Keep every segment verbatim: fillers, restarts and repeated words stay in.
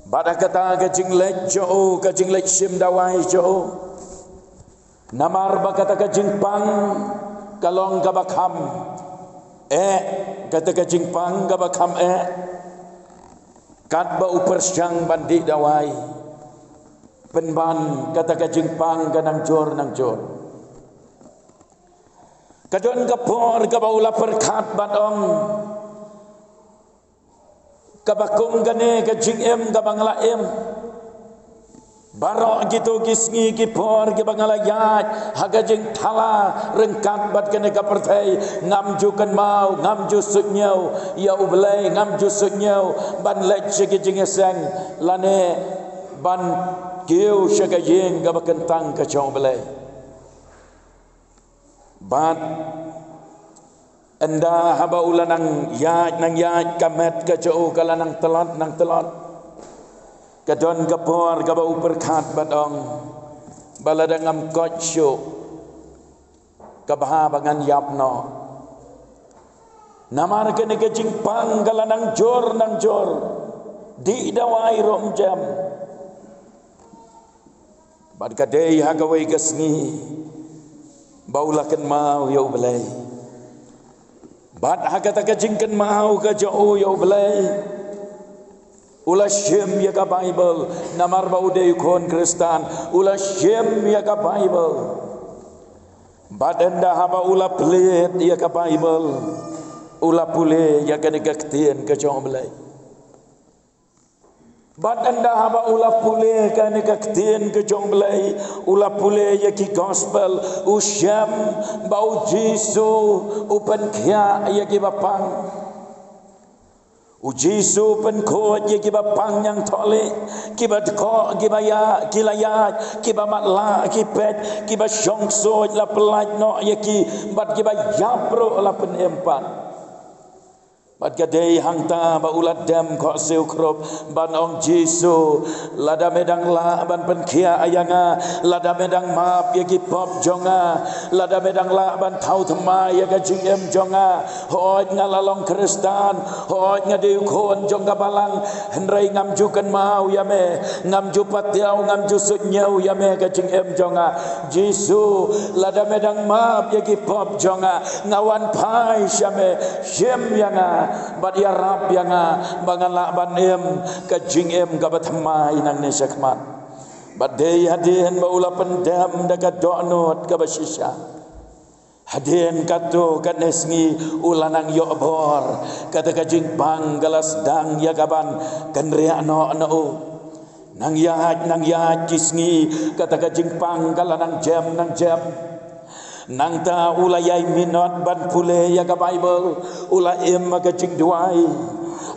Bad ha kata ka jingleit jong u, ka jingleit shim dawai jong u. Namar ba kata ka jingpang ka long kaba kham eh, kata ka jingpang kaba kham eh. Katba u pyrshang ban dih dawai, pynban kata ka jingpang ka nang jur nang jur. Ka don ka por kaba u la pyrkhat bad ong, kaba kum kane ka jingim kaba nga la im. Baroh kito ki sngi ki por kiba nga la ïaid ha ka jingthala ryngkat bad kane ka pyrthei, ngam ju kynmaw, ngam ju suidñiew ïa U Blei, ngam ju suidñiew ban leit sha ki jingïaseng lane ban kiew sha ka ïing kaba kyntang ka jong U Blei. Bad ynda haba u la nang ïaid nang ïaid, ka met ka jong u ka la nang tlot nang tlot. Ka don ka por kaba u pyrkhat bad ong, ba lada ngam koit shuh, ka bha ba ngan ïap noh. Namar kane ka jingpang ka la nang jur nang jur. Dih dawai ruh ym jem. Bad ka dei ha kawei ka sngi ba u la kynmaw ïa U Blei. Bad ha kata ka jingkynmaw ka jong u ïa U Blei, u la shim ïa ka Baibl. Namar ba u dei u khun Khristan, u la shim ïa ka Baibl. Bad ynda haba u la plie ïa ka Baibl, u la pule ïa kane ka ktien ka jong U Blei. Bad ynda haba u la pule kane ka ktien ka jong U Blei, u la pule ïa ki gospel, u shem ba U Jisu u pynkhiah ïa kiba pang. U Jisu u pynkhuid ïa kiba pang ñiangthohlieh, kiba dkoh kiba ïa, ki la ïaid, kiba matlah ki peit, kiba shong ksuid la pyllait noh ïa ki, bad kiba ïap ruh la pynim pat. Bad ka dei hangta ba u la dem khohsiew khrup ban ong, Jisu, lada me dang lah ban pynkhiah ïa nga, lada me dang map ïa ki pop jong nga, lada me dang lah ban thaw thymmai ïa ka jingim jong nga. Hooid nga la long Khristan, hooid nga dei u khun jong ka Balang, hynrei ngam ju kynmaw ïa me, ngam ju patiaw, ngam ju suidñiew ïa me ka jingim jong nga. Jisu, lada me dang map ïa ki pop jong nga, nga wan phai sha me, shim ïa nga bad ïarap ïa nga ba ngan lah ban im ka jingim kaba thymmai nangne shakhmat. Bad dei hadien ba u la pyndem da ka dohnud kaba shisha, hadien katto katne sngi u la nang ïoh bor, kata ka jingpang ka la sdang ïa ka ban kynriah noh na u. Nang ïaid nang ïaid ki sngi, kata ka jingpang ka la nang jem nang jem. Nangta u la ïai minot ban pule ïa ka Baibl, u la im ha ka jingduwai.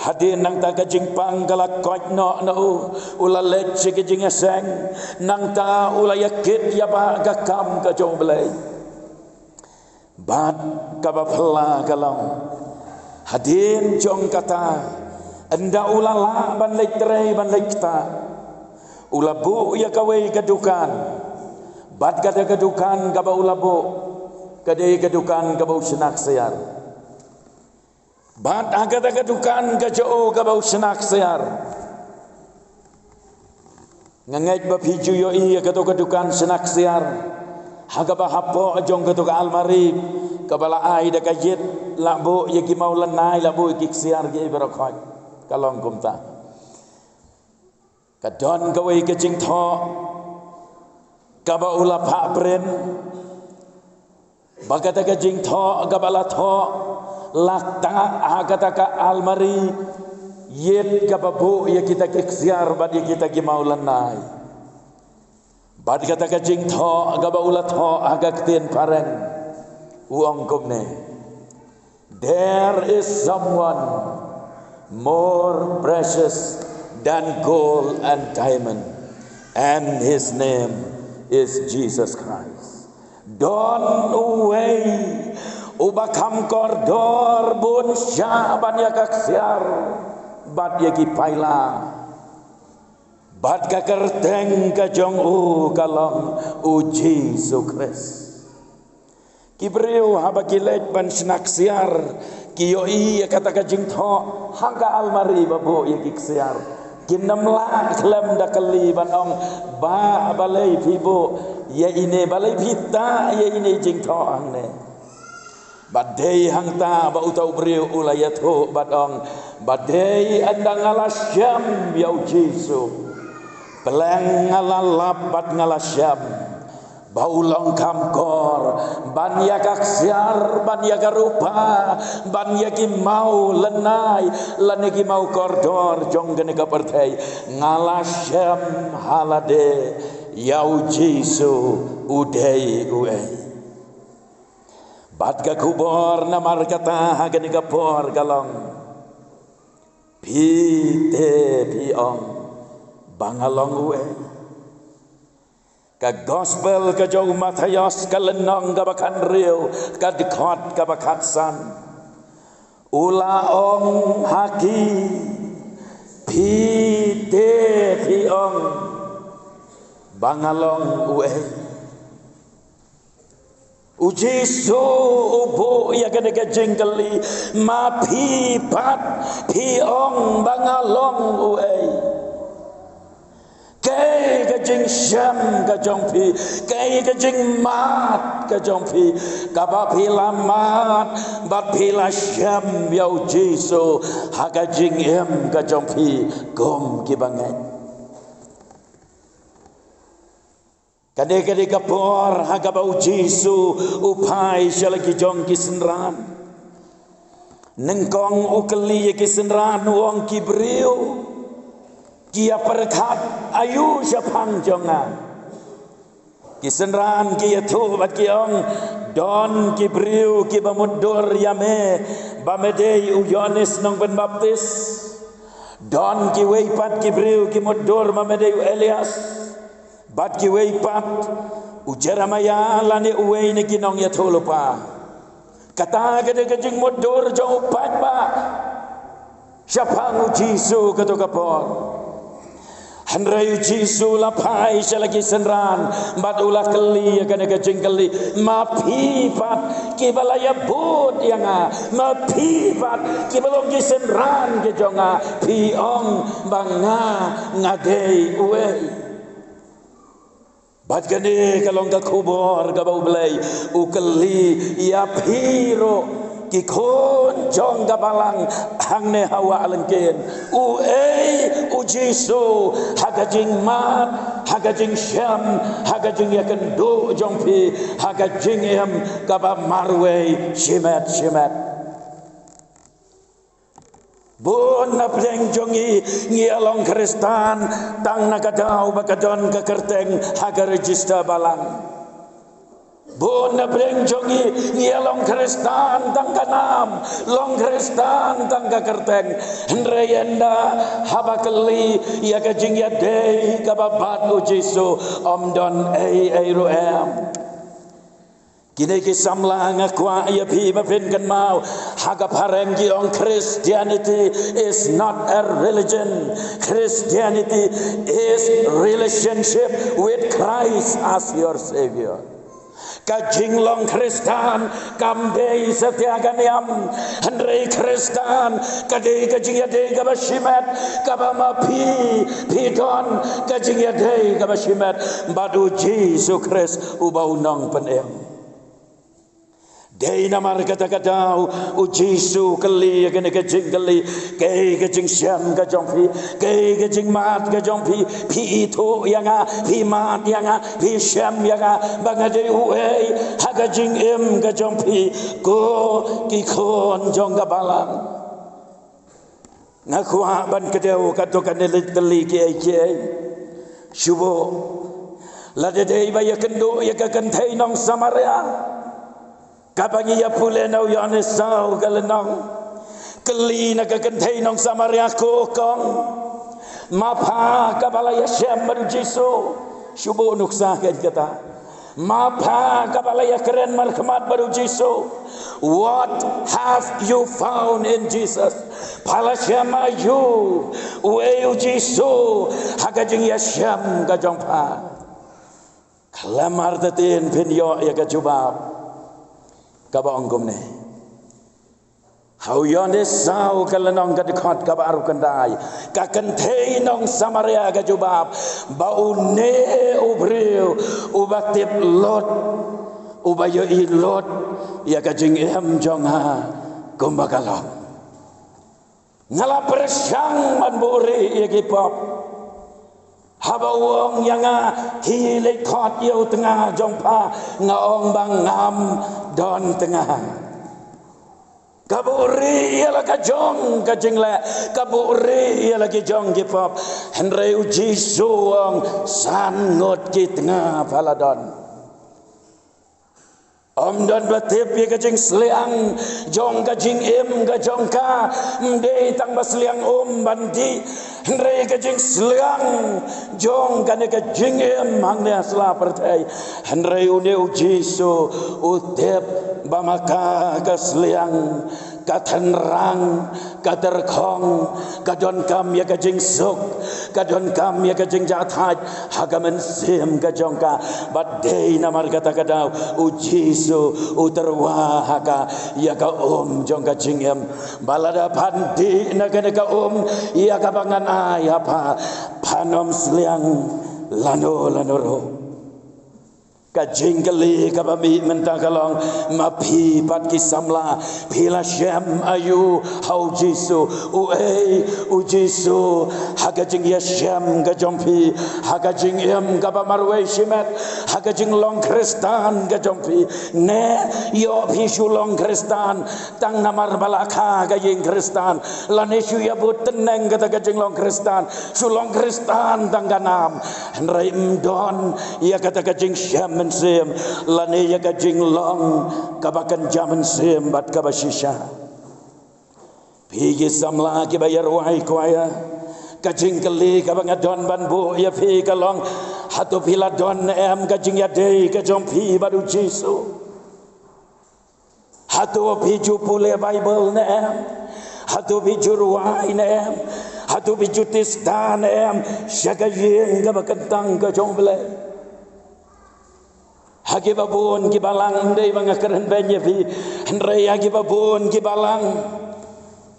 Hadien nangta ka jingpang ka la koit noh na u, u la leit sha ka jingïaseng. Nangta u la ïakit ïa ba ka kam ka jong U Blei. Bad kaba phylla ka long, hadien jong kata, ynda u la lah ban leit trei ban leit ktah, u la buh ïa kawei ka dukan. Bad kata ka dukan kaba u la buh, ka dei ka dukan kaba u shna ksiar. Bad ha kata ka dukan ka jong u kaba u shna ksiar, nga ngeit ba phi ju ïohi ïa kato ka dukan shna ksiar. Ha kaba hapoh jong kato ka almari kaba la ai da ka ïit, la buh ïa ki mawlynnai, la buh ïa ki ksiar, ki ei baroh khoit. Ka long kumta. Ka don kawei ka jingthoh kaba u la phah print. Ba kata ka jingthoh kaba la thoh la ktah ha kata ka almari ïit kaba buh ïa kita ki ksiar bad ïa kita ki mawlynnai. Bad kata ka jingthoh kaba u la thoh ha ka ktien phareng, u ong kumne: There is someone more precious than gold and diamond, and his name is Jesus Christ. Don uwei uba kham kordor bun shah ban ïa ka ksiar bad ïa ki paila. Bad ka kyrteng ka jong u ka long U Jisu Khrist. Ki briew haba ki leit ban shna ksiar, ki ïohi ïa kata ka jingthoh ha ka almari ba buh ïa ki ksiar. Kin ym lah khlem da kylli ban ong, "Bah, balei phi buh ïa ine, balei phi tah ïa ine jingthoh hangne?" Bad dei hangta ba uta u briew u la ïathuh bad ong, "Ba dei ynda nga la shem ïa u Jisu, pleng nga la lap bad nga la shem ba u long kham kor ban ïa ka ksiar, ban ïa ka rupa, ban ïa ki maw lynnai lane ki maw kordor jong kane ka pyrthei. Nga la shem ha lade ïa u Jisu, u dei uei." Bad ka khubor namar kata ha kane ka por ka long, "Phi te phi ong ba nga long uei?" Ka Gospel ka jong u Mathaios, ka lynnong kaba khathynriew, ka dkhot kaba khatsan. U la ong ha ki, "Phi te phi ong ba nga long uei?" U Jisu u buh ïa kane ka jingkylli, "Ma phi pat phi ong ba nga long uei? Kaei ka jingshem ka jong phi? Kaei ka jingmad ka jong phi, kaba phi la mad bad phi la shem ïa u Jisu ha ka jingim ka jong phi kum ki bangeit?" Kane ka dei ka por ha kaba u Jisu u phai sha la ki jong ki synran. Nyngkong u kylli ïa ki synran, u ong, "Ki briew ki ïa pyrkhat aïu shaphang jong nga?" Ki synran ki ïathuh bad ki ong, "Don ki briew kiba mutdur ïa me ba me dei u Ïoannis Nongpynbaptis. Don kiwei pat ki briew ki mutdur ba me dei u Elias, bad kiwei pat u Jeremaïah lane uwei na ki nongïathuhlypa." Kata ka dei ka jingmutdur jong u paidbah shaphang u Jisu kato ka por. Hynrei u Jisu u la phai sha la ki synran bad u la kylli ïa kane ka jingkylli, "Ma phi pat kiba la ïabud ïa nga, ma phi pat kiba long ki synran ki jong nga, phi ong ba nga, nga dei uei?" Bad kane ka long ka khubor kaba U Blei u kylli ïa phi ruh, ki khun jong ka balang hangne ha Wah Lyngkien. Uei u Jisu ha ka jingmad, ha ka jingshem, ha ka jingïakynduh jong phi, ha ka jingim kaba marwei shimet shimet? Bun na pdeng jong ngi ngi ïa long Khristan tang na ka daw ba ka don ka kyrteng ha ka register balang. Bun na pdeng jong ngi ngi ïa long Khristan tang ka nam, long Khristan tang ka kyrteng. Hynrei ynda haba kylli ïa ka jingïadei kaba bad U Jisu, ym don ei ei ruh em. Kine ki samla, nga kwah ïa phi ba phin kynmaw, ha ka phareng ki ong, Christianity is not a religion. Christianity is relationship with Christ as your Savior. Ka jinglong Khristan kam dei satia ka niam, hynrei Khristan ka dei ka jingïadei kaba shimet, kaba ma phi phi don ka jingïadei kaba shimet bad U Jisu Khrist uba u nongpynim. Dei namar kata ka daw U Jisu u kylli ïa kane ka jingkylli, kaei ka jingshem ka jong phi, kaei ka jingmad ka jong phi? Phi ithuh ïa nga, phi mad ïa nga, phi shem ïa nga ba nga dei uei ha ka jingim ka jong phi, ko ki khun jong ka balang? Nga kwah ban kdew katto katne tylli kiei kiei. Shu buh, lada dei ba ïakynduh ïa ka kynthei nong Samaria, kaba ngi ïa pule na u Ïoannis saw ka lynnong. Kylli na ka kynthei nong Samaria, ko kong, ma pha kaba la ïashem bad U Jisu? Shu buh nuksa kein kata. Ma pha kaba la ïakren markhmat bad U Jisu? What have you found in Jesus? Pha la shem aïu? Uei U Jisu ha ka jingïashem ka jong pha? Khlem artatien phin ïoh ïa ka jubab kaba ong kumne. Ha u Ïoannis saw ka lynnong ka dkhot kaba arphew khyndai, ka kynthei nong Samaria ka jubab ba une u briew uba tip lut, uba ïohi lut ïa ka jingim jong nga kumba ka long. Nga la pyrshang ban buhrieh ïa ki pop. Haba u ong ïa nga, khie leit khot ïa u tnga jong pha, nga ong ba ngam don tnga. Ka buhrieh ïa la ka jong ka jingleh, ka buhrieh ïa la ki jong ki pop. Hynrei u Jisu u ong, san ngut ki tnga pha la don. Ym don ba tip ïa ka jingsliang jong ka jingim ka jong ka. Ym dei tang ba sliang um ban dih, hynrei ka jingsliang jong kane ka jingim hangne ha sla pyrthei. Hynrei une u Jisu u tip ba ma ka ka sliang, ka tynrang, ka tyrkhong, ka donkam ïa ka jingsuk, ka donkam ïa ka jingjahthait ha ka mynsiem ka jong ka. Bad dei namar kata ka daw u Jisu u tyrwa ha ka ïa ka um jong ka jingim, ba lada phan dih na kane ka um ïa kaba ngan ai ha pha, phan ym sliang lano lano ruh. Ka jingkylli kaba mih mynta ka long, ma phi pat ki samla, phi la shem aïu ha u Jisu? Uei u Jisu ha ka jingïashem ka jong phi, ha ka jingim kaba marwei shimet, ha ka jinglong Khristan ka jong phi? Ne ïoh phi shu long Khristan tang namar ba la kha ka ïing Khristan, lane shu ïabud tneng kata ka jinglong Khristan, shu long Khristan tang ka nam, hynrei ym don ïa kata ka jingshem mynsiem lane ïa ka jinglong kaba kynja mynsiem bad kaba shisha. Phi ki samla kiba ïa rwai kwaya, ka jingkylli kaba nga don ban buh ïa phi ka long, hato phi la don ne em ka jingïadei ka jong phi bad u Jisu? Hato phi ju pule Baibl ne em? Hato phi ju rwai ne em? Hato phi ju tista ne em sha ka ïing kaba kyntang ka jong U Blei? Ha kiba bun ki balang, ym dei ba nga kren beiñ ïa phi, hynrei ha kiba bun ki balang,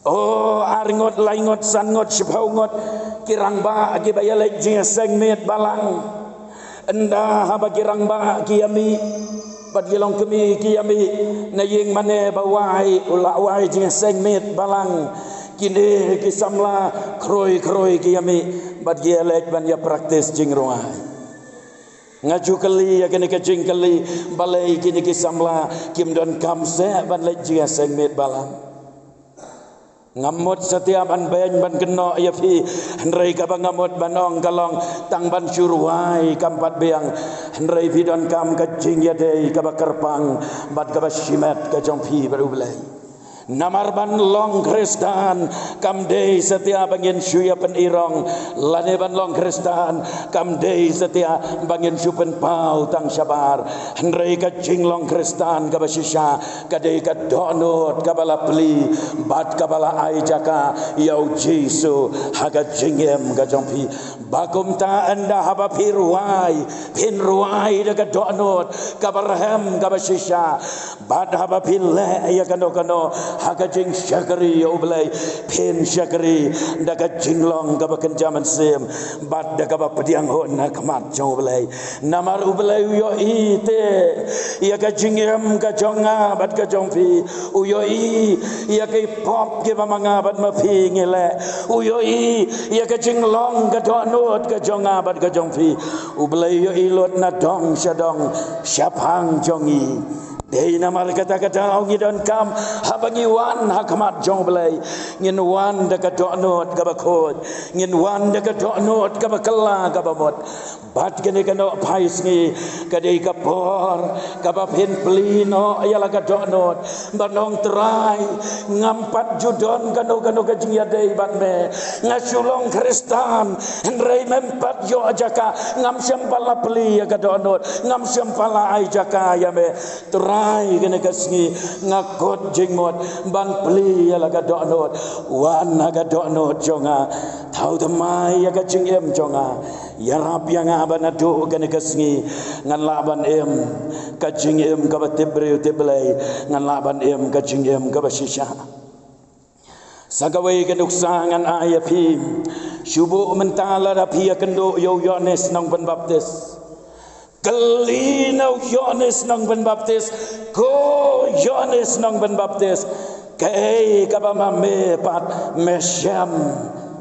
o, ar ngut, lai ngut, san ngut, shiphew ngut ki rangbah kiba ïaleit jingïaseng miet balang. Ynda haba ki rangbah ki ïamih bad ki longkmie ki ïamih na ïing mane ba wai, u la wai jingïaseng miet balang, kine ki samla khrui khrui ki ïamih bad ki ïaleit ban ïa practice jingrwai. Nga ju kylli ïa kane ka jingkylli, balei kine ki samla kim donkam seh ban leit jingïaseng miet balang? Ngam mut satia ban beiñ ban kynnoh ïa phi, hynrei kaba nga mut ban ong ka long, tang ban shu rwai kam pat biang, hynrei phi donkam ka jingïadei kaba kyrpang bad kaba shimet ka jong phi bad U Blei. Namar ban long Khristan kam dei satia ba ngin shu ïa pynïarong, lane ban long Khristan kam dei satia ba ngin shu pynpaw tang shabar, hynrei ka jinglong Khristan kaba shisha ka dei ka dohnud kaba la plie bad kaba la ai jaka ïa U Jisu ha ka jingim ka jong phi. Ba kumta ynda haba phi rwai, phin rwai da ka dohnud kaba rhem kaba shisha. Bad haba phi leh ïa kano kano ha ka jingshakri ïa U Blei, phin shakri da ka jinglong kaba kynja mynsiem bad da kaba pdiang hun ha khmat jong U Blei. Namar U Blei u ïohi te ïa ka jingim ka jong nga bad ka jong phi. U ïohi ïa ki pop kiba ma nga bad ma phi ngi leh. U ïohi ïa ka jinglong ka dohnud ka jong nga bad ka jong phi. U Blei u ïohi lut na dong sha dong, shaphang jong ngi. Dei namar kata ka daw ngi donkam, haba ngi wan ha khmat jong U Blei, ngin wan da ka dohnud kaba khuid, ngin wan da ka dohnud kaba kylla kaba mut. Bad kane ka nohphai sngi ka dei ka por kaba phin plie noh ïa la ka dohnud ban ong, Trai, ngam pat ju don kano kano ka jingïadei bad me. Nga shu long Khristan, hynrei mem pat ïoh jaka, ngam shym pat la plie ïa ka dohnud, ngam shym pat la ai jaka ïa me. Trai, kane ka sngi nga kut jingmut ban plie ïa la ka dohnud. Wan ha ka dohnud jong nga, thaw thymmai ïa ka jingim jong nga. Ïarap ïa nga ba naduh kane ka sngi ngan lah ban im ka jingim kaba tip briew tip Blei, ngan lah ban im ka jingim kaba shisha. Sa kawei ka nuksa ngan ai ïa phi. Shu buh mynta lada phi ïakynduh ïa u Ïoannis Nongpynbaptis. Kylli na u Ïoannis Nongpynbaptis, ko Ïoannis Nongpynbaptis, kaei kaba ma me pat me shem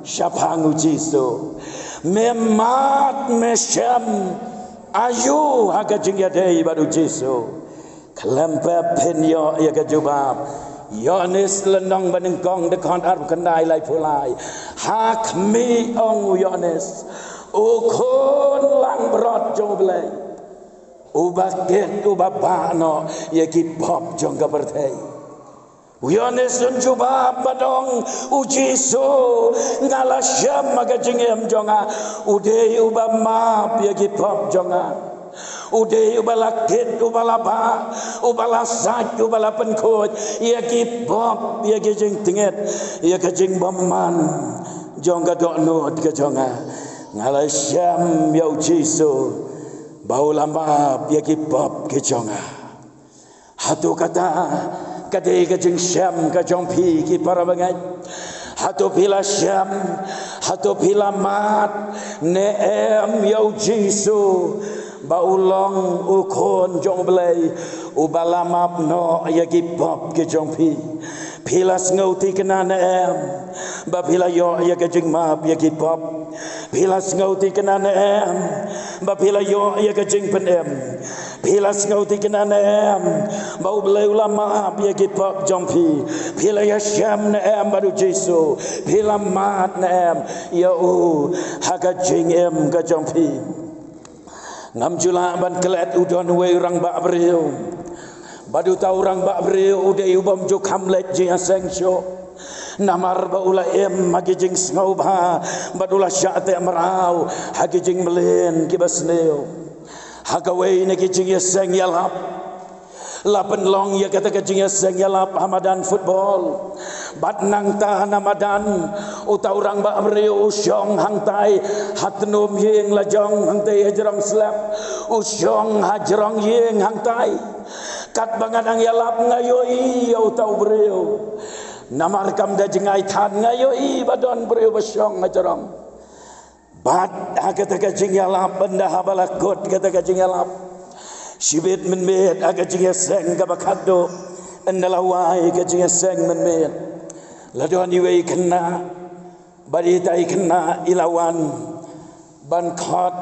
shaphang u Jisu? Me mad me shem aïu ha ka jingïadei bad u Jisu? Khlem pep phin ïoh ïa ka jubab. Ïoannis lynnong ba nyngkong dkhot arphew khyndai, laiphew lai. Ha khmih, ong u Ïoannis, u Khun langbrot jong U Blei, uba kit, uba bah noh ïa ki pop jong ka pyrthei. U Ïoannis un jubab bad ong, u Jisu, nga la shem ha ka jingim jong nga, u dei uba map ïa ki pop jong nga. U dei uba la kit, uba la bah, uba la sait, uba la pynkhuid ïa ki pop, ïa ki jingtngit, ïa ka jingbymman jong ka dohnud ka jong nga. Nga la shem ïa u Jisu ba u la map ïa ki pop ki jong nga. Hato kata ka dei ka jingshem ka jong phi, ki para bangeit? Hato phi la shem, hato phi la mad ne em ïa u Jisu ba u long u Khun jong U Blei, uba la map noh ïa ki pop ki jong phi? Phi la sngewthikna ne em ba phi la ïoh ïa ka jingmap ïa ki pop? Phi la sngewthikna ne em ba phi la ïoh ïa ka jingpynim? Phi la sngewthikna ne em ba U Blei u la map ïa ki pop jong phi? Phi la ïashem ne em bad u Jisu? Phi la mad ne em ïa u ha ka jingim ka jong phi? Ngam ju lah ban klet, u don uwei u rangbah briew, bad uta u rangbah briew u dei u bym ju kham leit jingïaseng shuh. Namar ba u la im ha ki jingsngewbha bad u la shah teh mraw ha ki jingmlien kiba sniew. Ha kawei na ki jingïaseng ïalap, la pynlong ïa kata ka jingïaseng ïalap ha madan football. Bad nangta na madan, uta u rangbah briew u shong hangtai ha tnum ïing, la jong hangtai ha jrong slep, u shong ha jrong ïing hangtai. Katba nga dang ïalap nga ïohi ïa uta u briew. Namar kam da jngai than, nga ïohi ba don briew ba shong ha jrong. Bad ha kata ka jingïalap, ynda haba la kut kata ka jingïalap, shibit mynmiet ha ka jingïaseng kaba khatduh, ynda la wai ka jingïaseng mynmiet, la don iwei i khynnah. Bad ita i khynnah i la wan ban khot,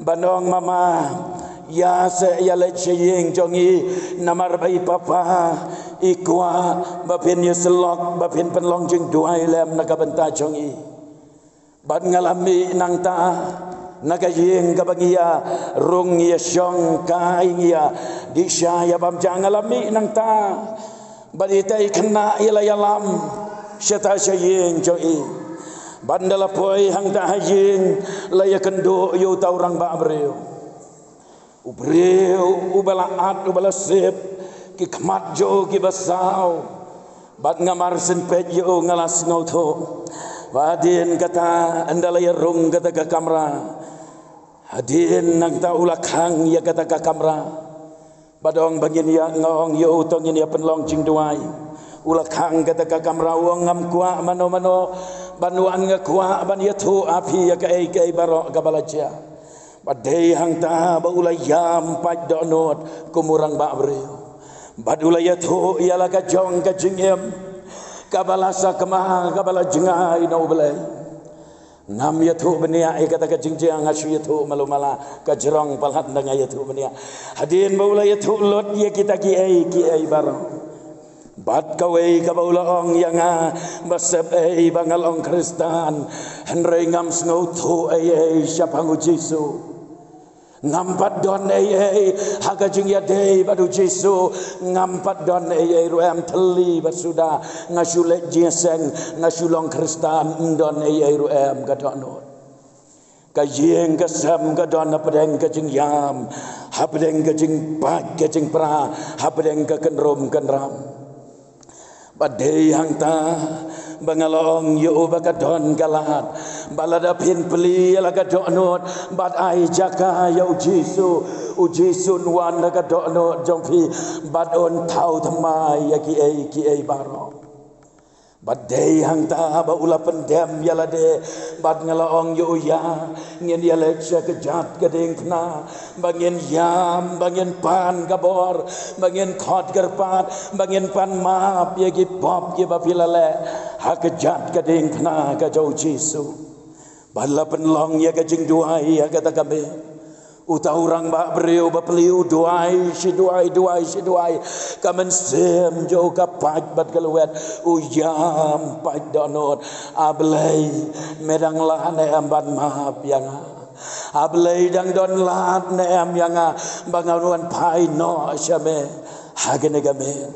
ban ong, mama, ïa seh ïa leit sha ïing jong i, namar ba i papa i kwah ba phin ïasyllok, ba phin pynlong jingduwai lem na ka bynta jong i. Bad nga la mih nangta na ka ïing kaba ngi ïa rung ïa shong kai, ngi ïa dih sha ïa bam ja, nga la mih nangta. Bad ita i khynnah i la ïalam shata sha ïing jong i. Bad ynda la poi hangta ha ïing, la ïakynduh ïa uta u rangbah briew. U briew uba la at, uba la sip, ki khmat jong u kiba saw. Bad nga mar shen peit ïa u, nga la sngewthuh. Bad hadien kata, ynda la ïarung kata ka kamra, hadien nangta u la khang ïa kata ka kamra. Bad ong ba ngin ïa, nga ong ïa u, to ngin ïa pynlong jingduwai. U la khang kata ka kamra, u ong, ngam kwah mano mano ban wan, nga kwah ban ïathuh ha phi ïa kaei kaei baroh kaba la jia. Bad dei hangta ba u la ïam pat dohnud kum u rangbah briew. Bad u la ïathuh ïa la ka jong ka jingim kaba la sakma, kaba la jngai na U Blei. Ngam ïathuh bniah ïa kata ka jingjia, nga shu ïathuh malu mala, ka jrong palat ynda nga ïathuh bniah. Hadien ba u la ïathuh lut ïa kita kiei kiei baroh. Bad kawei kaba u la ong ïa nga, ba sep ei ba nga long Khristan, hynrei ngam sngewthuh ei ei shaphang u Jisu. Ngam pat don ei ei ha ka jingïadei bad u Jisu. Ngam pat don ei ei ruh em, thylli bad suda nga shu leit jingïaseng, nga shu long Khristan, ym don ei ei ruh em ka dohnud. Ka ïing ka sem ka don hapdeng ka jingïam, hapdeng ka jingpait ka jingpra, hapdeng ka kynrum kynram. Bad dei hangta ba nga la ong ïa u ba ka don ka lad ba lada phin plie ïa la ka dohnud bad ai jaka ïa u Jisu, u Jisu un wan ha ka dohnud jong phi bad un thaw thymmai ïa kiei kiei baroh. Bad dei hangta ba u la pyndem ïa lade, bad nga la ong ïa u, ïa ngin ïaleit sha kjat ka diengphna, ba ngin ïam, ba ngin pan ka bor, ba ngin khot kyrpad, ba ngin pan map ïa ki pop kiba phi la leh ha kjat ka diengphna ka jong u Jisu. Bad la pynlong ïa ka jingduwai ïa kata ka miet. Uta u rangbah briew bapli u duwai shi duwai, duwai shi duwai. Ka mynsiem jong u ka pait bad ka lwet, u ïam pait dohnud. A Blei, me dang lah ne em ban map ïa nga? A Blei, dang don lad ne em ïa nga ba ngan wan phai noh sha me ha kane ka miet?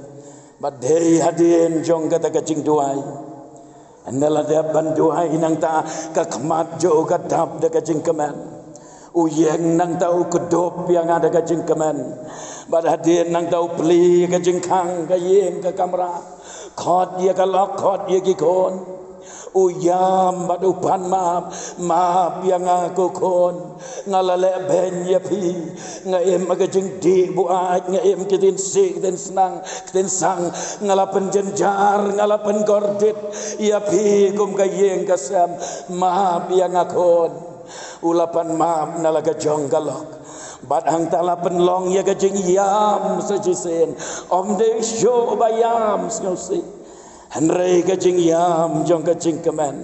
Bad dei hadien jong kata ka jingduwai, ynda la dep ban duwai nangta, ka khmat jong u ka dap da ka jingkmen. U ïeng nangta u kdup ïa nga da ka jingkmen. Bad hadien nangta u plie ka jingkhang ka ïing ka kamra. Khot ïa ka lok, khot ïa ki khun. U ïam bad u pan map, map ïa nga ko khun. Nga la leh beiñ ïa phi. Nga im ha ka jingdih buaid, nga im ktien sih, ktien snang, ktien sang. Nga la pynjynjar, nga la pynkordit ïa phi kum ka ïing ka sem. Map ïa nga khun. U la pan map na la ka jong ka lok. Bad hangta la pynlong ïa ka jingïam sa shisien. Ym dei shuh ba ïam sngewsih, hynrei ka jingïam jong ka jingkmen.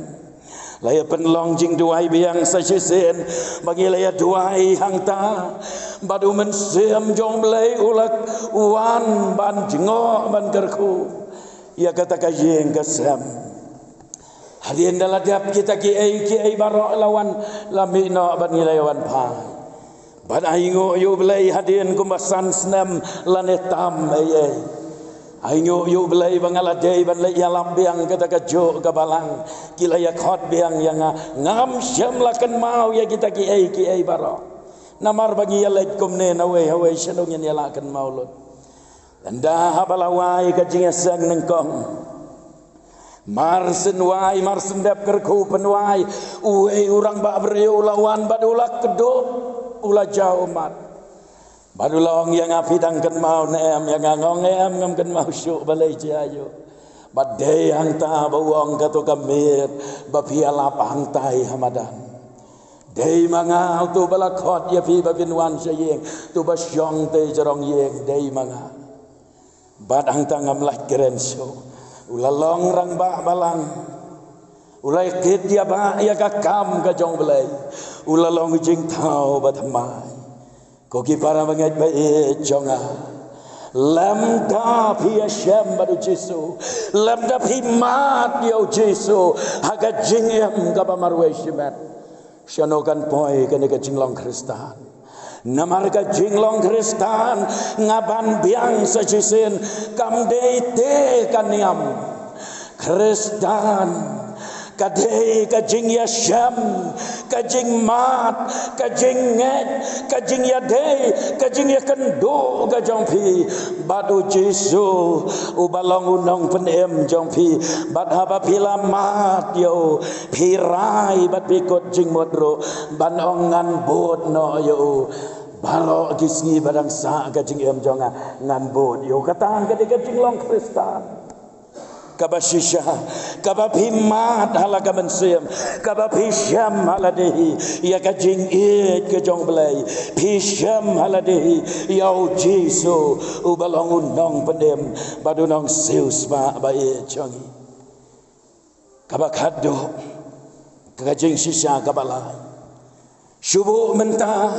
La ïa pynlong jingduwai biang sa shisien, ba ngi la ïa duwai hangta. Bad u Mynsiem jong u Blei u la wan ban jngoh ban kyrkhu ïa kata ka ïing ka sem. Hadien da la dep kita kiei kiei baroh, la wan, la mih noh bad ngi la ïa wan phai. Bad ainguh ïa u Blei, hadien kumba san snem lane tam ei ei. Ainguh ïa u Blei ba nga la dei ban leit ïalap biang kata kajuh ka balang. Ki la ïa khot biang ïa nga. Ngam shym la kynmaw ïa kita kiei kiei baroh. Namar ba ngi ïaleit kumne nawei hawei, shano ngin ïa la kynmaw lut? Ynda haba la wai ka jingïaseng nyngkong, mar shen wai, mar shen dep kyrkhu pynwai, uwei u rangbah briew u la wan bad u la kdup, u la jaw ummat. Bad u la ong ïa nga, phi dang kynmaw ne em ïa nga? Nga ong em, ngam kynmaw shuh, balei jia ïoh. Bad dei hangta ba u ong, kato ka miet ba phi ïalap hangtai ha madan, dei ma nga uto ba la khot ïa phi ba phin wan sha ïing, uto ba shong tei jrong ïing, dei ma nga. Bad hangta ngam lah kren shuh. U la long rangbah balang. U la kit ïa ba ïa ka kam ka jong u Blei. U la long jingthaw ba thymmai. Ko ki para bangeit ba ïeit jong nga, lymda phi ïashem bad u Jisu, lymda phi mad ïa u Jisu ha ka jingim kaba marwei shimet, shano kan poi kane ka jinglong Khristan? Namar ka jinglong Khristan, nga ban biang sa shisien, kam dei te ka niam. Khristan ka dei ka jingïashem, ka jingmad, ka jingngeit, ka jingïadei, ka jingïakynduh ka jong phi bad u Jisu, uba long u nongpynim jong phi. Bad haba phi la mad ïa u, phi rai bad phi kut jingmut ruh ban ong, ngan bud noh ïa u baroh ki sngi ba dang sah ka jingim jong nga, ngan bud ïa u. Kata ka dei ka jinglong Khristan kaba shisha, kaba phi mad ha la ka mynsiem, kaba phi shem ha lade hi ïa ka jingïeit ka jong u Blei, phi shem ha lade hi ïa u Jisu, uba long u nongpynim bad u nongsiewspah ba ïeit jong ngi. Kaba khatduh, ka jingshisha kaba lai. Shu buh mynta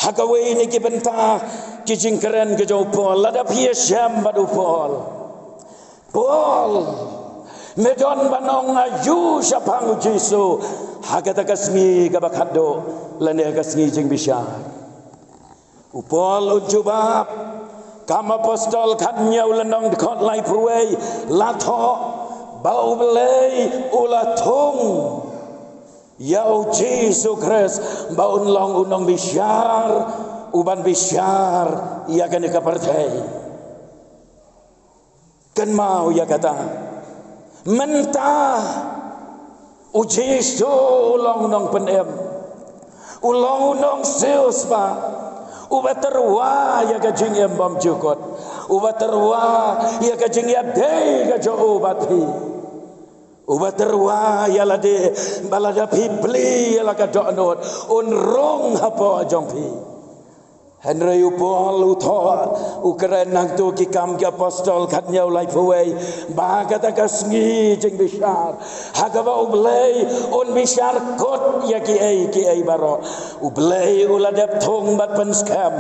ha kawei na ki bynta ki jingkren ka jong u Paul, lada phi ïashem bad u Paul. Paul, me don ban ong aïu shaphang u Jisu ha kata ka sngi kaba khatduh lane ka sngi jingbishar? U Paul un jubab, Kam Apostol khathynñiew lynnong dkhot laiphew wei, la thoh ba U Blei u la thung ïa u Jisu Khrist ba un long u nongbishar, u ban bishar ïa kane ka pyrthei. Kynmaw ïa kata. Mynta u Jisu u long u nongpynim, u long u nongsiewspah, uba tyrwa ïa ka jingim bymjukut. Uba tyrwa ïa ka jingïadei ka jong u bad phi. Uba tyrwa ïa lade ba lada phi plie ïa la ka dohnud, un rung hapoh jong phi. Hynrei u Paul u thoh, u kren nangta ki Kam ki Apostol khathynñiew laiphew wei, ba kata ka sngi jingbishar, ha kaba U Blei un bishar kut ïa kiei kiei baroh. U Blei u la dep thung bad pynskhem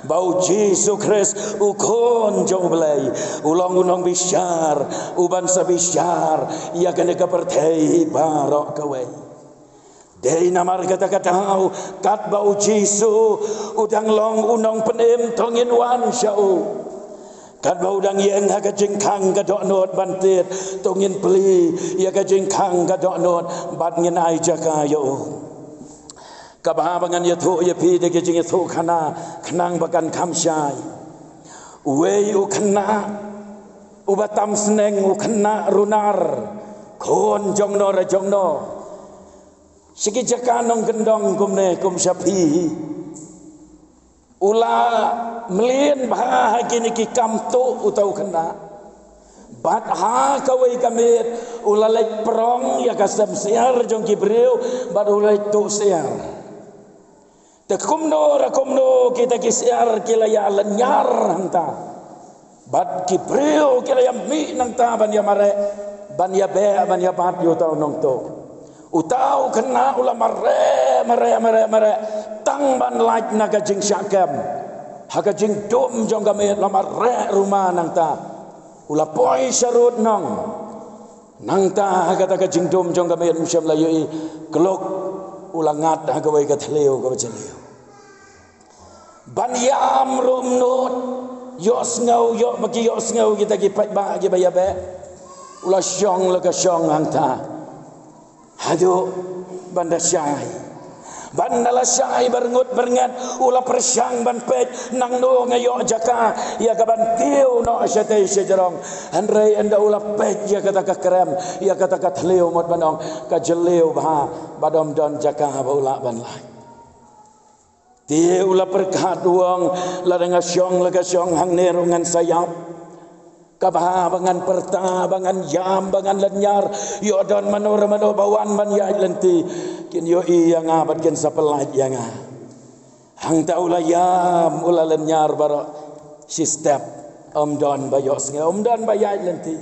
ba U Jisu Khrist u Khun jong U Blei, u long u nongbishar, u ban sa bishar ïa kane ka pyrthei baroh kawei. Dei namar kata ka daw, katba U Jisu u dang long u nongpynim, to ngin wan sha u. Katba u dang ïeng ha ka jingkhang ka dohnud ban tied, to ngin plie ïa ka jingkhang ka dohnud bad ngin ai jaka ïa u. Kaba ba ngan ïathuh ïa phi da ka jingïathuhkhana khnang ba kan kham shai. Uwei u khynnah uba tam sneng, u khynnah runar, khun jong no re jong no, sha ki jaka nongkyndong kumne kum sha phi. U la mlien bha ha kine ki kam tuh uta u khynnah. Bad ha kawei ka miet u la leit prong ïa ka sem syiar jong ki briew bad u la leit tuh syiar. Te kumno re kumno kita ki syiar ki la ïa lynñiar hangta. Bad ki briew ki la ïa mih nangta ban ïa mareh, ban ïa beh, ban ïa bat ïa uta u nongtuh. Uta u khynnah u la mareh, mareh, mareh, mareh tang ban lait na ka jingshah kem. Ha ka jingdum jong ka miet la mareh ruma nangta. U la poi sharud nong. Nangta ha kata ka jingdum jong ka miet, um shym la ïohi kluk, u la ngat ha kawei ka thliew kaba jylliew. Ban ïam ruh um nud, ïohsngew, ïoh ba ki ïohsngew kita ki paidbah kiba ïa beh. U la shong la ka shong hangta haduh ban da shai. Bad ynda la shai byrngut byrnget, u la pyrshang ban peit nangno nga ïoh jaka ïa ka ban kiew noh shatei shajrong. Hynrei ynda u la peit ïa kata ka krem, ïa kata ka thliew, mut ban ong ka jylliew bha, bad ym don jaka ba u lah ban lait. Te u la pyrkhat u ong, lada nga shong la ka shong hangne ruh ngan sa ïap. Kaba ba ngan pyrta, ba ngan ïam, ba ngan lynñiar, ïoh don mano re mano ba wan ban ïaid lynti, kin ïohi ïa nga bad kin sa pyllait ïa nga. Hangta u la ïam, u la lynñiar baroh shi step, ym don ba ïohsngew, ym don ba ïaid lynti.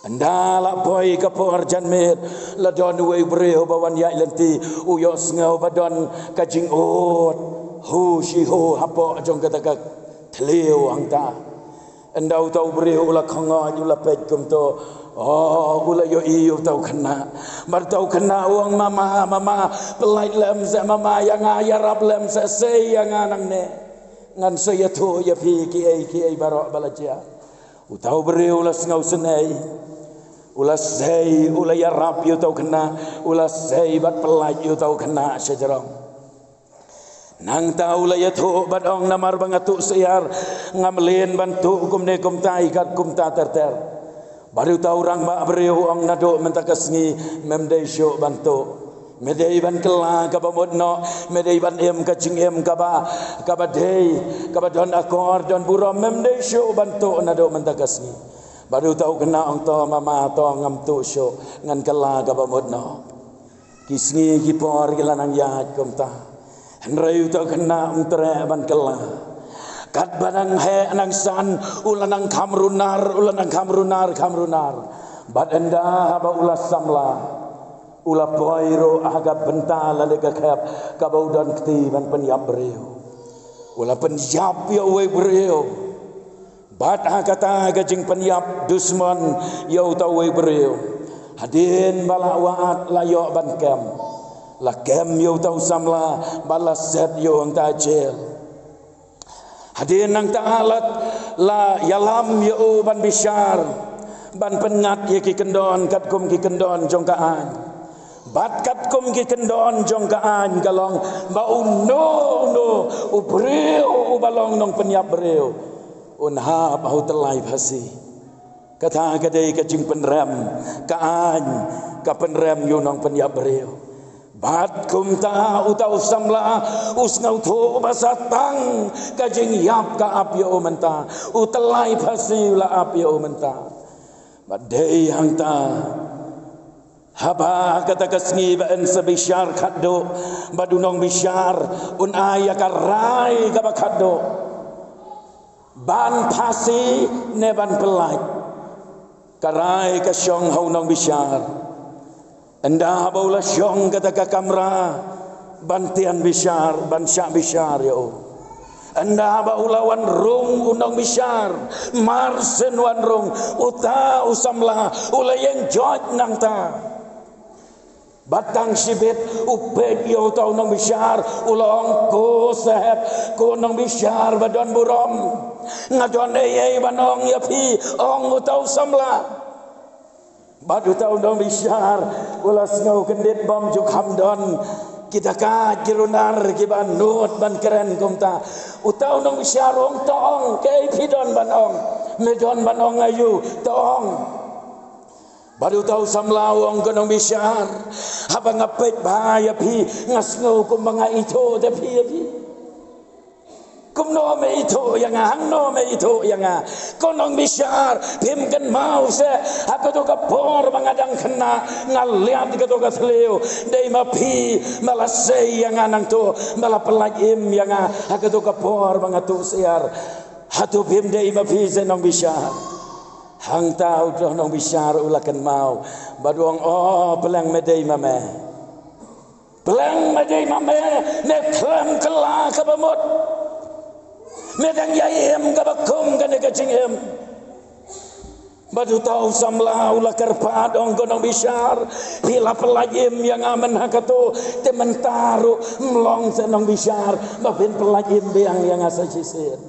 Ynda la poi ka por janmiet, la don uwei u briew ba wan ïaid lynti, u ïohsngew ba don ka jingud hu shi hu hapoh jong kata ka thliew hangta. Ynda uta u briew u la khongoi, u la peit kumto, oh, u la ïohi uta u khynnah. Bad uta u khynnah u ong, mama, mama, pyllait lem seh mama ïa nga, ïarap lem seh, sei ïa nga nangne. Ngan sa ïathuh ïa phi kiei kiei baroh ba la jia. Uta u briew u la sngewsynei. U la sei, u la ïarap ïa uta u khynnah, u la sei bad pyllait ïa uta u khynnah shajrong. Nangta u la ïathuh bad ong, namar ba nga tuh syiar, nga mlien ban tuh kumne kumtai kat kumta ter ter. Bad uta u rangbah briew u ong, naduh mynta ka sngi mem dei shuh ban tuh. Me dei ban kylla kaba mut noh, me dei ban im ka jingim kaba, kaba dei, kaba don akor, don burom, mem dei shuh ban tuh naduh mynta ka sngi. Bad uta u khynnah u ong, to mama, to ngam tuh shuh, ngan kylla kaba mut noh. Ki sngi ki por ki la nang ïaid kumta. Hynrei uta u khynnah um treh ban kylla. Katba nang heh nang san, u la nang kham runar, u la nang kham runar, kham runar. Bad ynda haba u la samla, u la poi ruh ha ka bynta lane ka khep kaba u don kti ban pynïap briew. U la pynïap ïa uwei u briew. Bad ha kata ka jingpynïap dusmon ïa uta uwei u briew, hadien ba la wad la ïoh ban kem, la kem ïa uta u samla bad la set ïa u hangta ha jel. Hadien nangta la, la ïalam ïa u ban bishar, ban pynngat ïa ki kyndon katkum ki kyndon jong ka aiñ. Bad katkum ki kyndon jong ka aiñ ka long ba uno uno u briew uba long nongpynïap briew un hap ha u tyllai phasi. Kata ka dei ka jingpynrem, ka aiñ ka pynrem ïa u nongpynïap briew. Bad kumta uta u samla u sngewthuh ba sa tang ka jingïap ka ap ïa u mynta, u tyllai phasi u la ap ïa u mynta. Bad dei hangta, haba kata ka sngi ba yn sa bishar khatduh, bad u nongbishar un ai ïa ka rai kaba khatduh, ban phasi ne ban pyllait. Ka rai ka shong ha u nongbishar. Ynda ba u la shong kata ka kamra ban tian bishar, ban shah bishar ïa u. Ynda ba u la wan rung u nongbishar, mar shen wan rung, uta u samla u la ïeng joit nangta. Bad tang shibit u peit ïa uta u nongbishar, u la ong, "Ko sahep, ko nongbishar ba don burom, nga don ei ei ban ong ïa phi," ong uta u samla. Bad uta u nongbishar u la sngew kyndit bym ju kham don kita ka ki runar kiba nud ban kren kumta. Uta u nongbishar u ong, "To ong, kaei phi don ban ong? Me don ban ong aïu? To ong." Bad uta u samla u ong, "Ko nongbishar, haba nga peit bha ïa phi, nga sngew kumba nga ithuh da phi ïa phi. Kumno me ithuh ïa nga, hangno me ithuh ïa nga? Ko nongbishar, phim kynmaw seh, ha kato ka por ba nga dang khynnah, nga liat kato ka thliew, dei ma phi ba la sei ïa nga nangto, ba la pyllait im ïa nga ha kato ka por ba nga tuh syiar. Hato phim dei ma phi seh nongbishar?" Hangta uta u nongbishar u la kynmaw bad u ong, "O, pleng me dei ma me. Pleng me dei ma me, me khlem kylla kaba mut. Me dang ïai im kaba kum kane ka jingim." Bad uta u samla u la kyrpad, ong, "Ko nongbishar, phi la pyllait im ïa nga mynta ha kato, te mynta ruh ym long seh nongbishar ba phin pyllait im biang ïa nga sa shisien."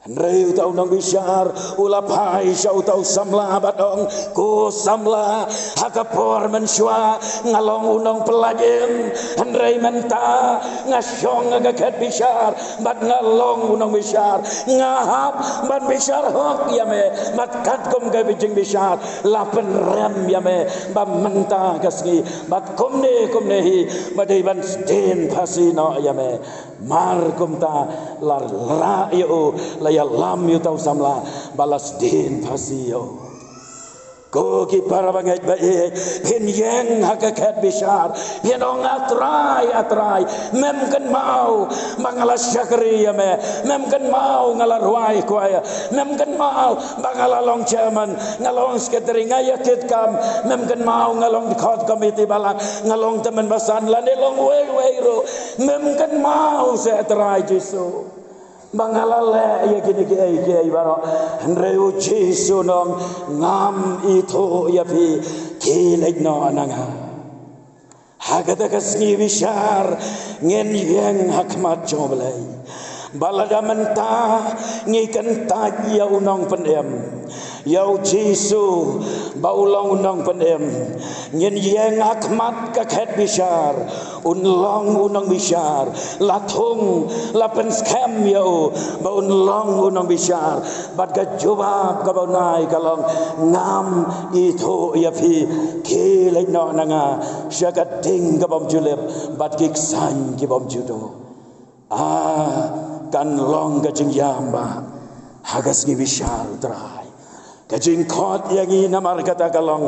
Hynrei uta u nongbishar u la phai sha uta u samla bad ong, "Ko samla, ha ka por mynshuwa nga long u nongpyllait im, hynrei mynta nga shong ha ka khet bishar bad nga long u nongbishar. Nga hap ban bishar hok ïa me, bad katkum ka jingbishar la pynrem ïa me ba mynta ka sngi bad kumne kumne hi ba dei ban sdien phasi noh ïa me." Mar kumta la rah ïa u, la ïalam ïa uta u samla ba la sdien phasi ïa u. Ko ki para bangeit ba ïeit, phin ïeng ha ka khet bishar, phin ong, "A Trai, A Trai, mem kynmaw ba nga la shakri ïa me, mem kynmaw nga la rwai kwai, mem kynmaw ba nga la long chairman, nga long secretary, nga ïa kit kam, mem kynmaw nga long khot committee balang, nga long tymmen basan, lane long wei wei ruh, mem kynmaw seh Trai Jisu ba nga la leh ïa kine kiei kiei baroh." Hynrei u Jisu u ong, "Ngam ithuh ïa phi, khie leit noh na nga." Ha kata ka sngi bishar ngin ïeng ha khmat jong U Blei. Ba lada mynta ngi kyntait ïa u nongpynim, ïa u Jisu ba u long u nongpynim, ngin ïeng ha khmat ka khet bishar, un long u nongbishar, la thung, la pynskhem ïa u ba un long u nongbishar. Bad ka jubab kaba un ai ka long, "Ngam ithuh ïa phi, khie leit noh na nga sha ka ding ka bym ju lip bad ki ksain ki bym ju duh." A, kan long ka jingïam ba ha ka sngi bishar U Trai. Ka jingkhot ïa ngi namar kata ka long,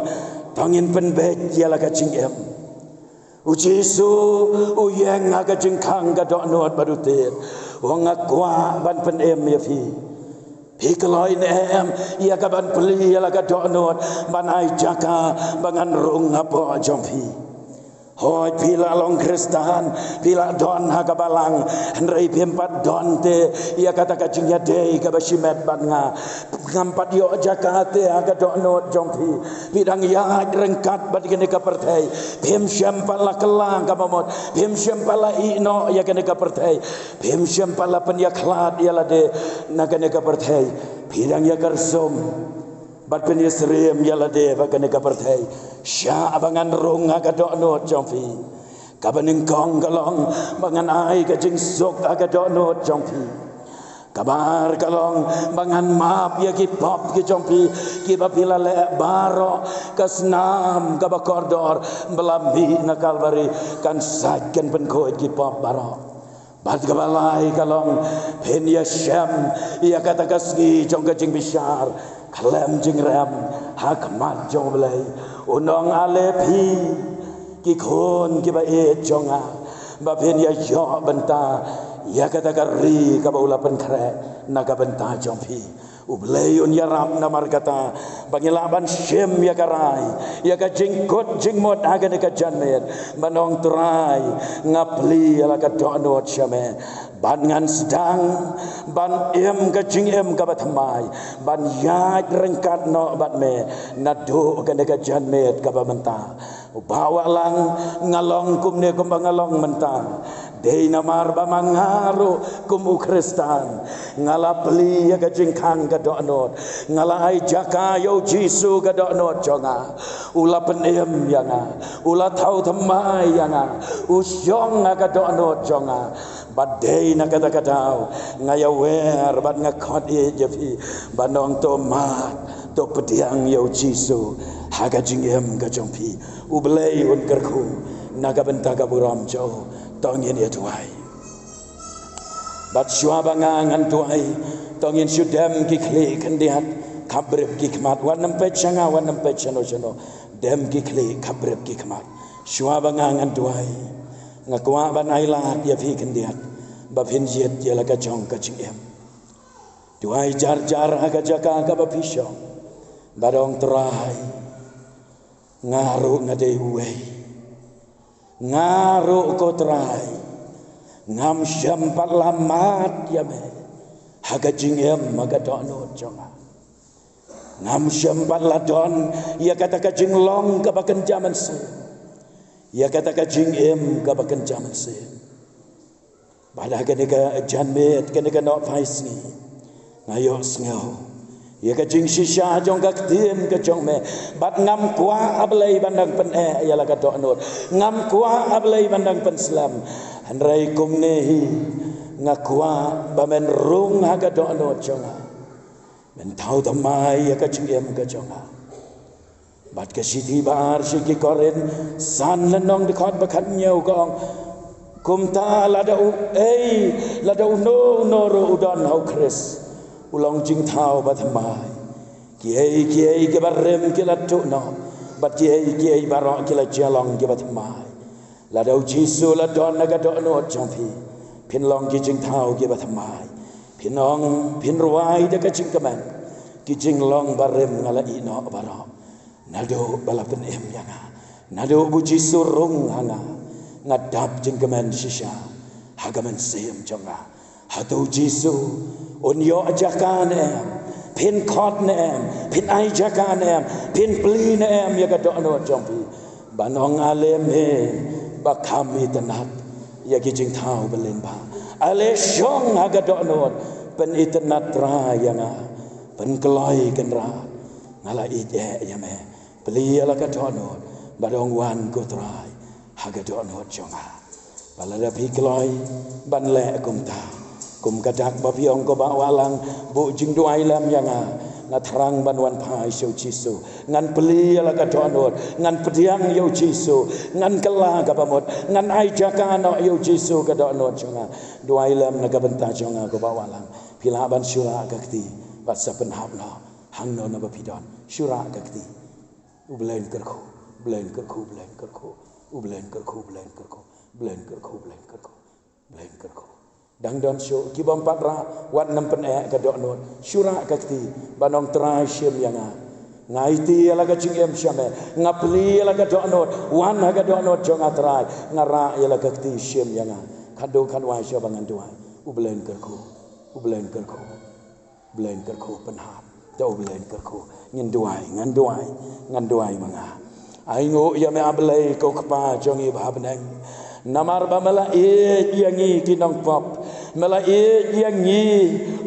to ngin pynbeit ïa la ka jingim. U Jisu u ïeng ha ka jingkhang ka dohnud bad u tied, u ong, "Nga kwah ban pynim ïa phi. Phi kloi ne em ïa ka ban plie ïa la ka dohnud ban ai jaka ba ngan rung hapoh jong phi? Hooid, phi la long Khristan, phi la don ha ka balang, hynrei phim pat don te ïa kata ka jingïadei kaba shimet bad nga. Ngam pat ïoh jaka te ha ka dohnud jong phi. Phi dang ïaid ryngkat bad kane ka pyrthei. Phim shym pat la kylla kaba mut, phim shym pat la ïeh noh ïa kane ka pyrthei, phim shym pat la pynïakhlad ïa lade na kane ka pyrthei. Phi dang ïakyrsum bad pynïasyriem ïa lade bad kane ka pyrthei. Shah ba ngan rung ha ka dohnud jong phi. Kaba nyngkong ka long ba ngan ai ka jingsuk ha ka dohnud jong phi. Kaba ar ka long ba ngan map ïa ki pop ki jong phi, kiba phi la leh baroh. Ka snam kaba kordor ba la mih na Kalbari kan sait, kan pynkhuid ki pop baroh. Bad kaba lai ka long, phin ïashem ïa kata ka sngi jong ka jingbishar khlem jingrem ha khmat jong U Blei. U ong, ale phi ki khun kiba ïeit jong nga, ba phin ïa ïoh bynta ïa kata ka ri kaba u la pynkhreh na ka bynta jong phi. U Blei un ïarap namar kata ba ngi lah ban shim ïa ka rai, ïa ka jingkut jingmut ha kane ka janmiet, ban ong, Trai, nga plie ïa la ka dohnud sha me, ban ngan sdang ban im ka jingim kaba thymmai, ban ïaid ryngkat noh bad me naduh kane ka janmiet kaba mynta. U Bah Wahlang, nga long kumne kumba nga long mynta, dei namar ba ma nga ruh kum u Khristan nga la plie ïa ka jingkhang ka dohnud, nga la ai jaka ïa U Jisu ka dohnud jong nga. U la pynim ïa nga, u la thaw thymmai ïa nga, u shong ha ka dohnud jong nga. Bad dei na kata ka daw nga ïawer bad nga khot ïa phi, ban ong, to mad, to pdiang ïa U Jisu ha ka jingim ka jong phi. U Blei un kyrkhu na ka bynta ka burom jong u. To ngin ïa duwai. Bad shuwa ba nga ngan duwai, to ngin shu dem ki khlieh khyndiat, khapbrip ki khmat. Wat nym peit sha nga, wat nym peit shano shano. Dem ki khlieh, khapbrip ki khmat. Shuwa ba nga ngan duwai, nga kwah ban ai lad ïa phi khyndiat ba phin jied ïa la ka jong ka jingim. Duwai jar jar ha ka jaka kaba phi shong, bad ong, Trai, nga ruh nga dei uwei. Nga ruh, ko Trai, ngam shym pat la mad ïa me ha ka jingim, ha ka dohnud jong nga. Ngam shym pat la don ïa kata ka jinglong kaba kynja mynsiem, ïa kata ka jingim kaba kynja mynsiem. Bad ha kane ka janmiet, kane ka nohphai sngi, nga ïohsngew ïa ka jingshisha jong ka ktien ka jong me. Bad ngam kwah, A Blei, ban dang pyneh ïa la ka dohnud. Ngam kwah, A Blei, ban dang pynslem. Hynrei kumne hi, nga kwah ba men rung ha ka dohnud jong nga, men thaw thymmai ïa ka jingim ka jong nga. Bad ka shithi ba ar sha ki Korinth, san lynnong, dkhot ba khathynñiew, ka ong, kumta lada uei, lada uno uno ruh u don ha U Khrist, u long jingthaw bathymmai. Kiei kiei kiba rim ki la tuh noh, bad kiei kiei baroh ki la jia long kiba thymmai. Lada U Jisu la don ha ka dohnud jong phi, phin long ki jingthaw kiba thymmai. Phin ong, phin rwai da ka jingkmen, ki jinglong barim nga la ïeh noh baroh. Naduh ba la pynim ïa nga, naduh ba U Jisu rung ha nga, nga dap jingkmen shisha ha ka mynsiem jong nga. Hato U Jisu un ïoh jaka ne em? Phin khot ne em? Phin ai jaka ne em? Phin plie ne em ïa ka dohnud jong phi? Ban ong, ale me ba kham itynnad ïa ki jingthaw ba lyngba, ale shong ha ka dohnud, pynitynnad Trai ïa nga, pynkloi Kynrad, nga la ïeit eh ïa me. Plie ïa la ka dohnud, bad ong, wan ko Trai ha ka dohnud jong nga. Bad lada phi kloi ban leh kumta, kum ka dak ba phi ong, ko Bah Wahlang, buh jingduwai lem ïa nga, nga thrang ban wan phai sha U Jisu. Ngan plie ïa la ka dohnud, ngan pdiang ïa U Jisu, ngan kylla kaba mut, ngan ai jaka noh ïa U Jisu ka dohnud jong nga. Duwai lem na ka bynta jong nga, ko Bah Wahlang. Phi lah ban shu rah ka kti bad sa pynhap noh hangno na ba phi don. Shu rah ka kti. U Blei un kyrkhu, U Blei un kyrkhu, U Blei un kyrkhu, U Blei un kyrkhu, U Blei un kyrkhu, U Blei un kyrkhu, U Blei un kyrkhu, U Blei un kyrkhu. Dang don shuh ki bym pat rah, wat nym pyneh ka dohnud. Shu rah ka kti, ban ong, Trai, shim ïa nga. Nga aiti ïa la ka jingim sha me, nga plie ïa la ka dohnud, wan ha ka dohnud jong nga Trai. Nga rah ïa la ka kti, shim ïa nga. Khatduh khatwai shuwa ba ngan duwai. U Blei un kyrkhu, U Blei un kyrkhu. Blei un kyrkhu, pynhap. To Blei un kyrkhu. Ngin duwai, ngan duwai, ngan duwai ma nga. Ai nguh ïa me, A Blei, ko Kpa jong ngi ba ha bneng. Namar ba me la ïeit ïa ngi ki nongpop. Me la ïeit ïa ngi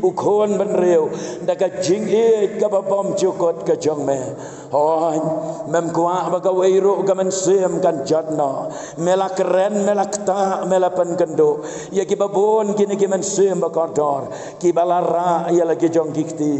u khun bynriew da ka jingïeit kaba bymjukut ka jong me. Hooid, mem kwah ba kawei ruh ka mynsiem kan jot noh. Me la kren, me la ktah, me la pynkynduh ïa kiba bun kine ki mynsiem ba kordor, kiba la rah ïa la ki jong ki kti,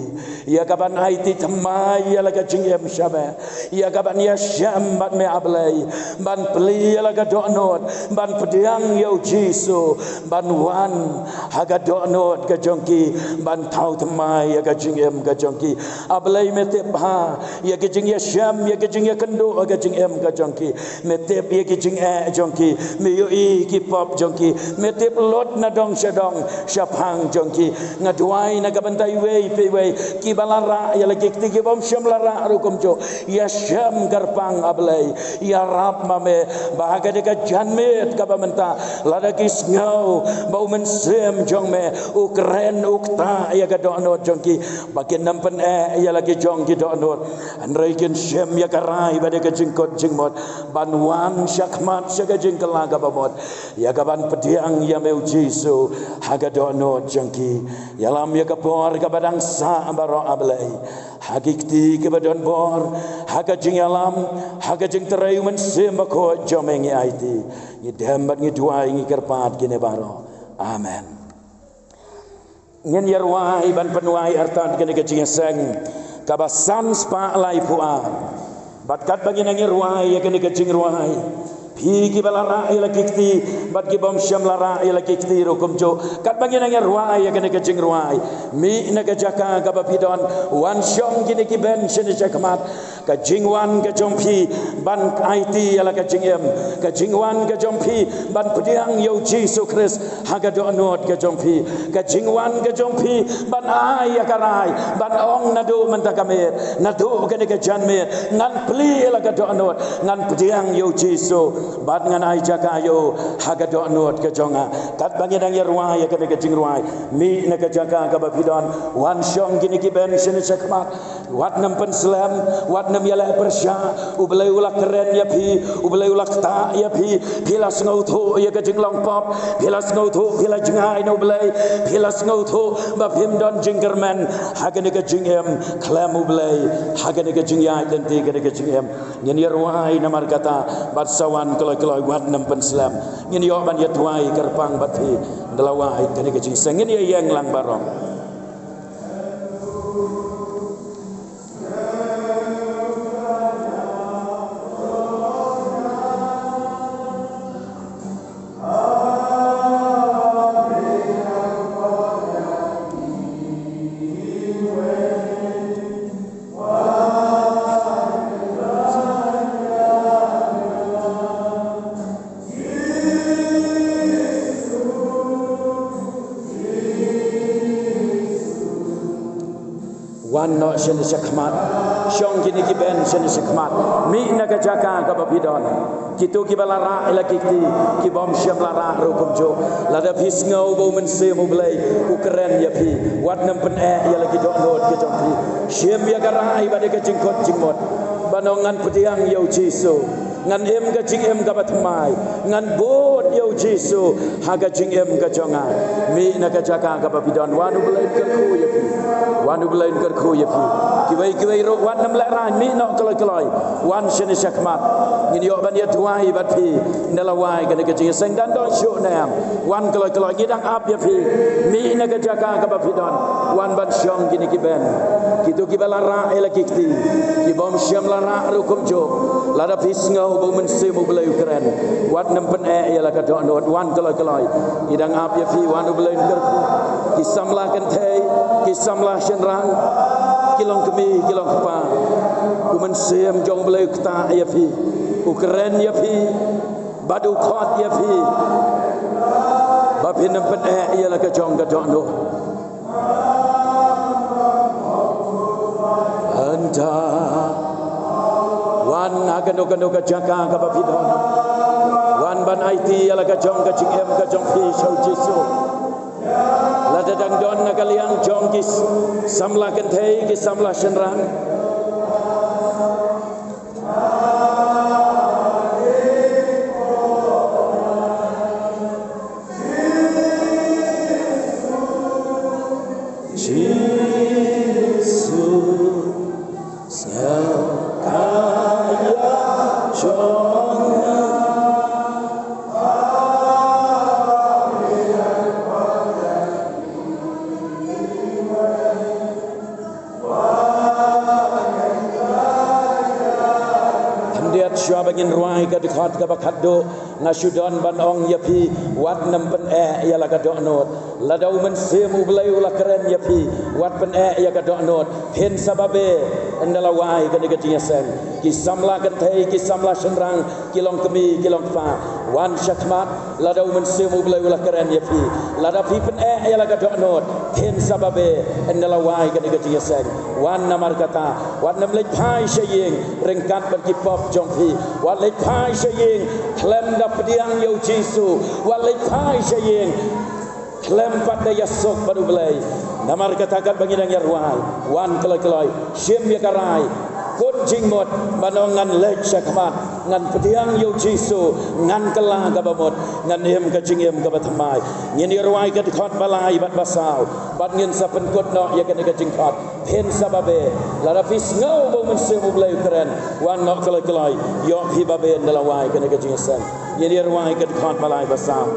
ïa kaban aiti thymmai ïa la ka jingim sha me, ïa kaban ïashem bad me, A Blei, ban plie ïa la ka dohnud, ban pdiang ïa u Jisu, ban wan ha ka dohnud ka jong ki, ban thaw thymmai ïa ka jingim ka jong ki. A Blei, me tip bha ïa ki jingïashem, ïa ki jingïakynduh ha ka jingim ka jong ki. Me tip ïa ki jingeh jong ki. Me ïohi ki pop jong ki. Me tip lut na dong sha dong shaphang jong ki. Nga duwai na ka bynta iwei pa iwei kiba la rah ïa la ki kti, ki bym shym la rah ruh kumjuh. Ïashem kyrpang, A Blei. Ïarap ma me ba ha kane ka janmiet kaba mynta, lada ki sngew ba u Mynsiem jong me u kren, u ktah ïa ka dohnud jong ki, ba kin ym pyneh ïa la ki jong ki dohnud, hynrei kin shim ïa ka rai bad ïa ka jingkut jingmut ban wan shakhmat sha ka jingkylla kaba mut, ïa kaban pdiang ïa me, u Jisu, ha ka dohnud jong ki. Ïalam ïa ka por kaba dang sah baroh, A Blei, ha ki kti kiba don bor, ha ka jingïalam, ha ka jingtrei u Mynsiem Bakhuid jong me ngi aiti. Ngi dem bad ngi duwai, ngi kyrpad kine baroh. Amen. Ngin ïa rwai ban pynwai artat kane ka jingïaseng kaba san spah laiphew ar. Bad katba ngin nang ïa rwai ïa kane ka jingrwai, phi kiba la rah ïa la ki kti bad ki bym shym la rah ïa la ki kti ruh kumjuh, katba ngin nang ïa rwai ïa kane ka jingrwai, mih na ka jaka kaba phi don, wan shong kine ki bench shane shakhmat. Ka jingwan ka jong phi ban aiti ïa la ka jingim, ka jingwan ka jong phi ban pdiang ïa u Jisu Khrist ha ka dohnud ka jong phi, ka jingwan ka jong phi ban ai ïa ka rai, ban ong, naduh mynta ka miet, naduh kane ka janmiet, ngan plie ïa la ka dohnud, ngan pdiang ïa u Jisu bad ngan ai jaka ïa u ha ka dohnud ka jong nga. Katba ngin nang ïa rwai ïa kane ka jingrwai, mih na ka jaka kaba phi don, wan shong kine ki bench shane shakhmat. Wat nym pynslem, wat nym ïaleh pyrshah. U Blei u la kren ïa phi, U Blei u la ktah ïa phi. Phi la sngewthuh ïa ka jinglong pop, phi la sngewthuh phi la jngai na U Blei, phi la sngewthuh ba phim don jingkyrmen ha kane ka jingim khlem U Blei, ha kane ka jingïaid lynti kane ka jingim. Ngin ïa rwai namar kata, bad sa wan kloi kloi, wat nym pynslem. Ngin ïoh ban ïa duwai kyrpang bad phi, nda la wai kane ka jingïaseng. Ngin ïa ïeng lang baroh. Wan noh shane shakhmat. Shong kine ki bench shane shakhmat. Mih na ka jaka kaba phi don. Kito kiba la rah ïa la ki kti, ki bym shym la rah ruh kumjuh. Lada phi sngew ba u Mynsiem U Blei u kren ïa phi, wat nym pyneh ïa la ki dohnud ki jong phi. Shim ïa ka rai bad ïa ka jingkut jingmut ban ong, ngan pdiang ïa u Jisu. Ngan im ka jingim kaba thymmai. Ngan bud ïa u Jisu ha ka jingim ka jong nga. Mih na ka jaka kaba phi don, wan U Blei un kyrkhu ïa phi. Wan U Blei un kyrkhu ïa phi. Kiwei kiwei ruh wat nym lehraiñ, mih noh kloi kloi. Wan shane shakhmat. Ngin ïoh ban ïa duwai bad phi, nda la wai kane ka jingïaseng, dang don shuh ne em. Wan kloi kloi, ngi dang ap ïa phi. Mih na ka jaka kaba phi don. Wan ban shong kine ki bench. Kito kiba la rah ïa la ki kti, ki bym shym la rah ruh kumjuh. Lada phi sngew ba u Mynsiem U Blei u kren, wat nym pyneh ïa la ka dohnud, wan kloi kloi. Ngi dang ap ïa phi, wan U Blei un kyrkhu. Ki samla kynthei, ki samla shynrang, ki long kmie, ki long kpa, u Mynsiem jong U Blei u ktah ïa phi, u kren ïa phi, bad u khot ïa phi ba phin nym pyneh ïa la ka jong ka dohnud. Hynda wan ha kano kano ka jaka kaba phi don, wan ban aiti ïa la ka jong ka jingim ka jong phi sha u Jisu. Lada dang don na ka liang jong ki s-, samla kynthei, ki samla shynrang. Ngin rwai ka dkhot kaba khatduh, nga shu don ban ong ïa phi, wat nym pyneh ïa la ka dohnud. Lada u Mynsiem U Blei u la kren ïa phi, wat pyneh ïa ka dohnud. Phin sa babe, ynda la wai kane ka jingïaseng. Ki samla kynthei, ki samla shynrang, ki long kmie, ki long kpa, wan shakhmat. Lada u Mynsiem U Blei u la kren ïa phi, lada phi pyneh ïa la ka dohnud, phin sa babe, ynda la wai kane ka jingïaseng. Wan namar kata, wat nym leit phai sha ïing ryngkat bad ki pop jong phi. Wat leit phai sha ïing khlem da pdiang ïa u Jisu. Wat leit phai sha ïing khlem pat da ïasuk bad U Blei. Namar kata, katba ngi dang ïa rwai, wan kloi kloi, shim ïa ka rai, kut jingmut, ban ong ngan leit shakhmat, ngan pdiang ïa u Jisu, ngan kylla kaba mut, ngan im ka jingim kaba thymmai. Ngin ïa rwai ka dkhot ba lai bad ba saw, bad ngin sa pynkut noh ïa kane ka jingkhot. Phin sa babe, lada phi sngew ba u Mynsiem U Blei u kren, wan noh kloi kloi, ïoh phi babe ynda la wai kane ka jingïaseng. Ngin ïa rwai ka dkhot ba lai ba saw.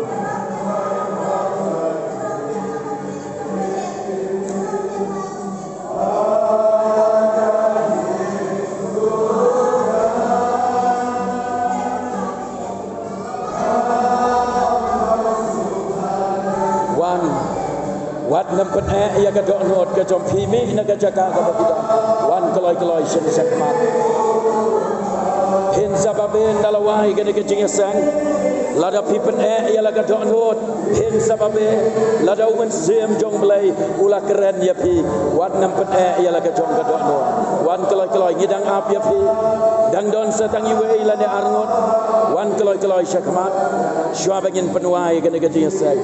Wan, wat nym pyneh ïa ka dohnud ka jong phi, mih na ka jaka kaba phi don. Wan kloi kloi sha shakhmat. Phin sa babe ynda la wai kane ka jingïaseng. Lada phi pyneh ïa la ka dohnud, phin sa babe. Lada u Mynsiem jong U Blei u la kren ïa phi, wat nym pyneh ïa la ka jong ka dohnud. Wan kloi kloi, ngi dang ap ïa phi. Dang don sa tang iwei lane arngut. Wan kloi kloi shakhmat, shwa ba ngin pynwai kane ka jingïaseng.